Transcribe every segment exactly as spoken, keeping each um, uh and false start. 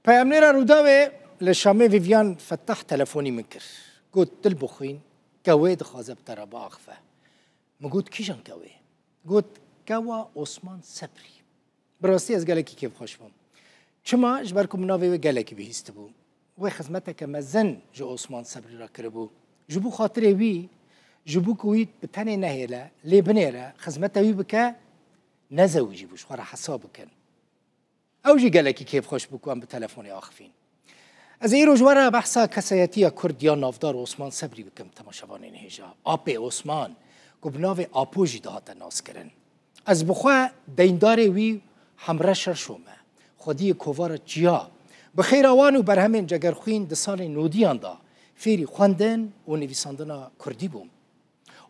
Peyamnêra Rûdawê li Şamê Vivian Fettah telefonî min kir. Got, dil bixwîn, kewê dixwaze bi te re biaxive. Min got, kîjan kewê? Got, kewa Osman Sebrî. Bi rastî ez gelekî kêfxweş bûm. Çima? Ji ber ku min navê wê gelekî bihîstibû. Wê xizmeteke mezin ji Osman Sebrî re kiribû. Ji bo xatirê wî, ji bo ku wî bi tenê nehêle, lê binêre, xizmeta wî bike, nezewicî bû, ji xwe re hesab bikin. Ew jî gelekî kêfxweş bû ku em bi telefonê axifîn. Ez ê îro ji we re behsa kesayetiya Kurd ya navdar Osman Sebrî bikim, temaşevanên hêja. Apê Osman, ku bi navê Apo jî dihate naskirin. Ez bi xwe deyndarê wî Hemre Şerşo me. Xwediyê kovara çiya. Bi xêra wan û berhemên Cegerxwîn di salên nodiyan de fêrî xwendin û nivîsandina Kurdî bûm.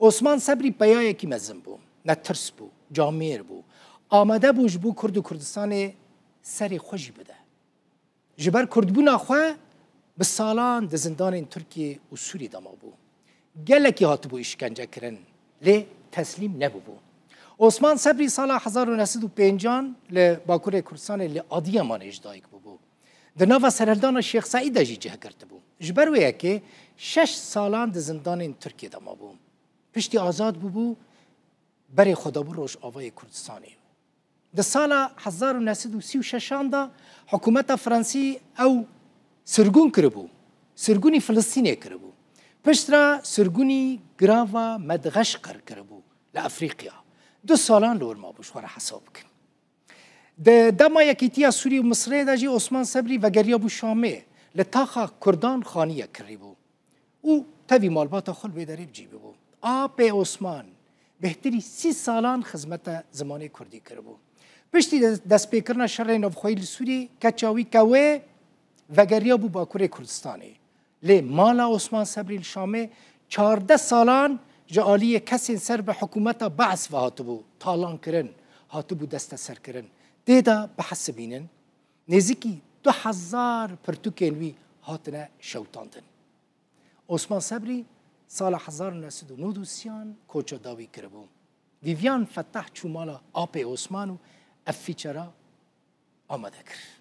Osman Sebrî peyayekî mezin bû. Netirs bû, camêr bû. Amade bû ji bo Kurd û Kurdistanê serê xwe jî bide. Ji ber kurdbûna xwe bi salan di zindanên Tirkiye û Sûriyê de mabû. Gelekî hatibû îşkence kirin, lê teslîm nebûbû. Osman Sebrî sala hezar û neh sed û pêncan li Bakurê Kurdistanê li Adiyamanê ji dayik bûbû. Di nava serhildana Şêx Seîd de jî cih girtibû. Ji ber wê yekê şeş salan di zindanên Tirkiye de mabû. Piştî azad bûbû, berê xwe dabû Rojavayê Kurdistanê. Di sala hezar û neh sed û sî û şeşan de hikûmeta Fransî ew sirgûn kiribû. Sirgûnî Filistînê kiribû. Piştre sirgûnî girava Medxeşqer kiribû li Efrîqya. Du salan li wir mabû, ji xwe re hesab bikin. Di dema Yekîtiya Sûriyê û Misirê de jî Osman Sebrî vegeriyabû Şamê, li taxa Kurdan xaniyek kirîbû û tevî malbata xwe li wê derê bi cî bûbû. Apê Osman bêhtirî sî salan xizmeta zimanê Kurdî kiribû. Piştî de-, destpêkirina şerê navxweyî li Sûriyê, keça wî kewê vegeriyabû Bakurê Kurdistanê. Lê mala Osman Sebrî li Şamê çardeh salan ji aliyê kesên ser bi hikûmeta Bees ve hatibû talankirin, hatibû desteserkirin. Tê de bihesibînin, nêzîkî du hezar pirtûkên wî hatine şewitandin. Osman Sebrî sala hezar û neh sed û nod û sî an koça dawî kiribû. Vîvyan Fetah çû mala apê Osman û ev fîçera amade kir.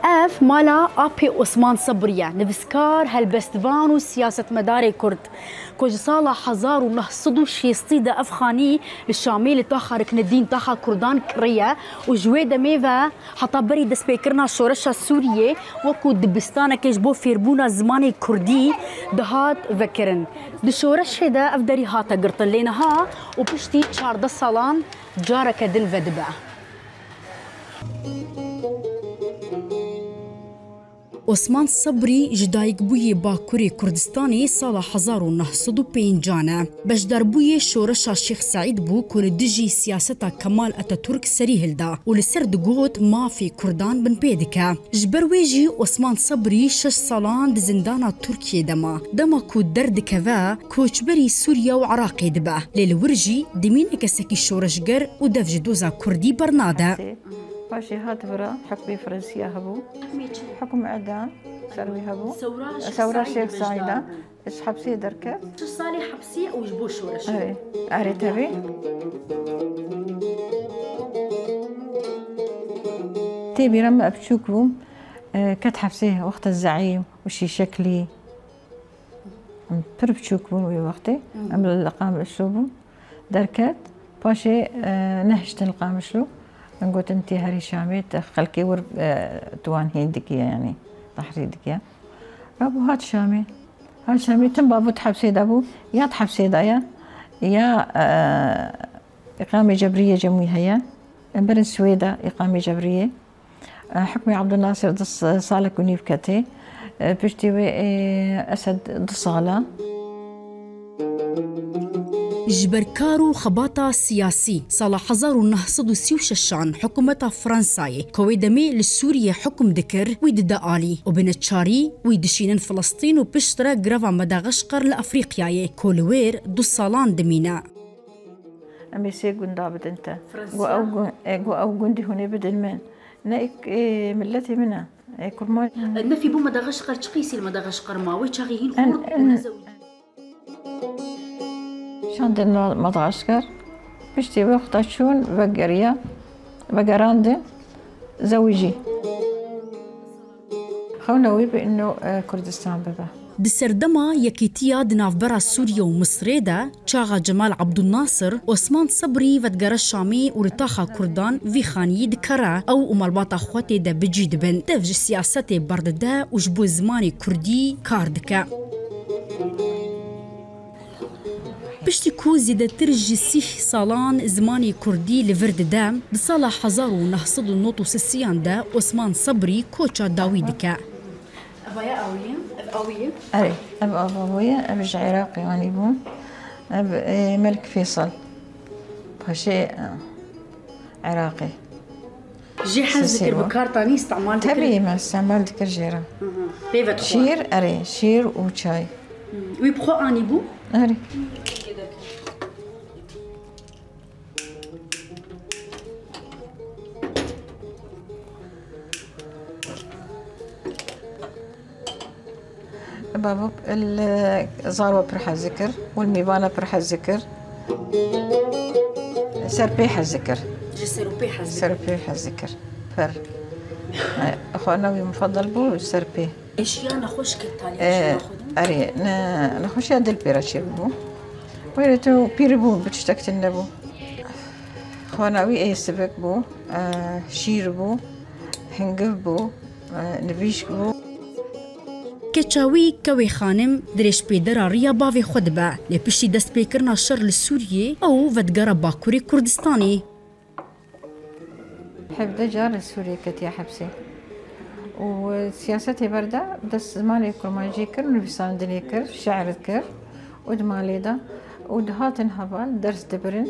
Ev mala Apê Osman Sebrî ye, nivîskar, helbestvan û siyasetmedarê Kurd, ku ji sala hezar û neh sed û şêstî de ev xanî li Şamê li taxa Riknedîn, taxa Kurdan kiriye û ji wê demê ve heta berî destpêkirina şoreşa Sûriyê wekû dibistanekê ji bo fêrbûna zimanê Kurdî dihat vekirin. Di şoreşê de ev derî hate girtin, lê niha û piştî çardeh salan careke din vedibe. Osman Sebrî ji dayikbûyê Bakurê Kurdistanê sala hezar û neh sed û pêncan e. Beşdarbûyê şoreşa Şêx Seîd bû ku li dijî siyaseta Kemal Atatürk serî hilda û li ser digot mafê Kurdan binpê dike. Ji ber wê jî Osman Sebrî şeş salan di zindana Tirkiyê de ma. Dema ku derdikeve, koçberî Sûriye û Iraqê dibe. Lê li wir jî dimîne kesekî şoreşger û dev ji doza Kurdî bernade. Paşê hat vira hikmê Fransiya hebû. Hikmê çi? Hikm îdam ser wî hebû. Sewra Şêx Sewra Seîd Şêx Seîda. Ji hepsê derket. Çi salê hepsê û ji bo şoreşê. Erê, erê tevî. Tê bîra min, ez biçûk bûm, e, ket hepsê wexta zeîf û şîşeklî. Em pir biçûk bûn wê wextê. Em li Qamişlo bûn. Derket, paşê, e, nehiştin li Qamişlo. Min gotin, tê herî Şamê, te xelkê wir, e, tu wan hîn dikiye, yanî tehrî dikiye. Rabû hat Şamê. Hat Şamê, tim bavût hepsê de bû, ya di hepsê de ye, ya, e, îqamê cebriyê cem wî heye. Em birin Swêda îqamê cebriyê. E, hikmê Abdulnasir du s-, salek û nîv ketê. E, piştî wê, e, Esed du sala. Ji ber kar û xebata siyasî, sala hezar û neh sed û sî û şeş an hikûmeta Fransayê, ku wê demê li Sûriyê hikûm dikir, wî dide alî û bi neçarî wî dişînin Filistîn û piştre greva Medaxeşqer li Efrîqyayê, ku li wêr du salan dimîne. Em ê sê gunda bidin te. Fransa? Got ew gun-, e, got ew gundî hûn ê bidin min. Ne ê, ê miletê min e. Ê kurmancî. Nefî bû Medaxeşqer, çi qîsî li Medaxeşqer ma? Wê çaxê hîn En, xort bû, en, ne zewicî. Şandin Ma-, Medaxeşqer. Piştî wexta çûn vegeriya, vegerandin, zewicî. Xewna wî bi ino, e, Kurdistan bibe. Di serdema yekîtiya di navbera Sûriye û Misirê de, çaxa Cemal Abdulnasir, Osman Sebrî vedigere Şamê û li taxa Kurdan vî xaniyî dikere. Ew û malbata xwe tê de bi cî dibin. Dev ji siyasetê berdide û ji bo zimanê Kurdî kar dike. Piştî ku zêdetir ji sîh salan zimanê Kurdî li vir dide, di sala hezar û neh sed û nod û sisiyan de Osman Sebrî koça dawî dike. Evaya awiye, ev awiye. Erê, ev ava bûye, ev ji Iraqê anî bû. Ev, e, Melik Fêsal. Paşê, e, Iraqê. Jê hez dikir, bi kar tanî, îstemal dikir? Tebî, me îstemal dikir jê re. Hı hı. Pê ve dixwar. Şîr, erê, şîr û çay. Hı. Wî bi xwe anî bû? Erê. Bavop il zarwa pir hez dikir, û il mîvana pir hez dikir. Serpê hez dikir. Ji serpê hez dikir. Serpê hez dikir. Pir. E, xwana wî mufeddel bû, serpê. Eşiya nexweş kir talî. E, eşiya xwe de? Erê, ne, nexweşiya dil pê re çêbû. Wê re tu pîr bû, bi tiştek tune bû. Xwana wî ê sivik bû, e, şîr bû, hingiv bû, e, nivîşk bû. Keça wî Kewê Xanim dirêjpêdera riya bavê xwe dibe. Lê piştî destpêkirina şer li Sûriyê, ew vedigere Bakurê Kurdistanê. Hevdeh car li Sûriyê ketiye hepsê. Û siyasetê berda, dest zimanê kurmancî kir, nivîsandinê kir, şi'r kir. Û di malê de û dihatin heval ders dibirin.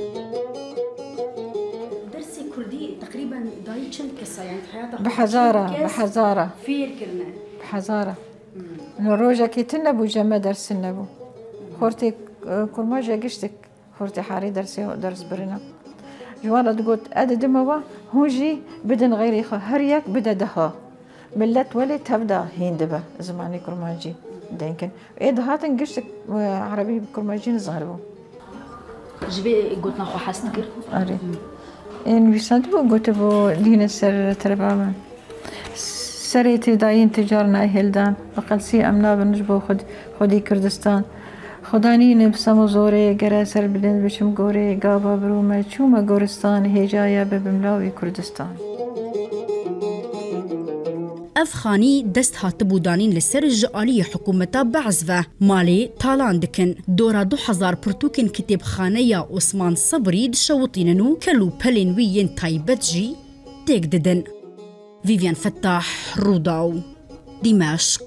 Dersê kurdî teqrîben dayî çend kesa, yani heyata xwe çend kes fêr kirine? Bi hezara, bi hezara. Bi hezara. Hmm. No rojekê tune bû, jeme dersin nebû. Xortê, e, kurmaje giştik, xortê harî dersê, ders birine. Ji wan re digot, e, didime we, hûn jî bidin xeyrê xwe, her yek bide deha. Millet welê tev de hîn dibe zimanê kurmancî denkin. Ê dihatin giştik, e, erebî bi kurmancî nizanibû. Ji vê gotina xwe hez dikir? Erê. Ê nivîsandibû, gotibû, dîne ser tereba min. Serê têdayîn tu car nayê hêldan. Bi qelsî em nabin ji bo xwed-, xwedî Kurdistan. Xudanî ne bi sem û zorê, gere ser bidin biçim gorê, gava birûme çûme goristan, hêjaya bibim lawê Kurdistan. Ev xanî dest hatibû danîn li ser ji aliyê hikûmeta Be'ez ve malê talan dikin. Dora du hezar pirtûkên kitêbxaneya Osman Sebrî dişewitînin û kel û pelên wî yên taybet jî têk didin. Vivian Fettah, Rûdaw, Dîmeşq.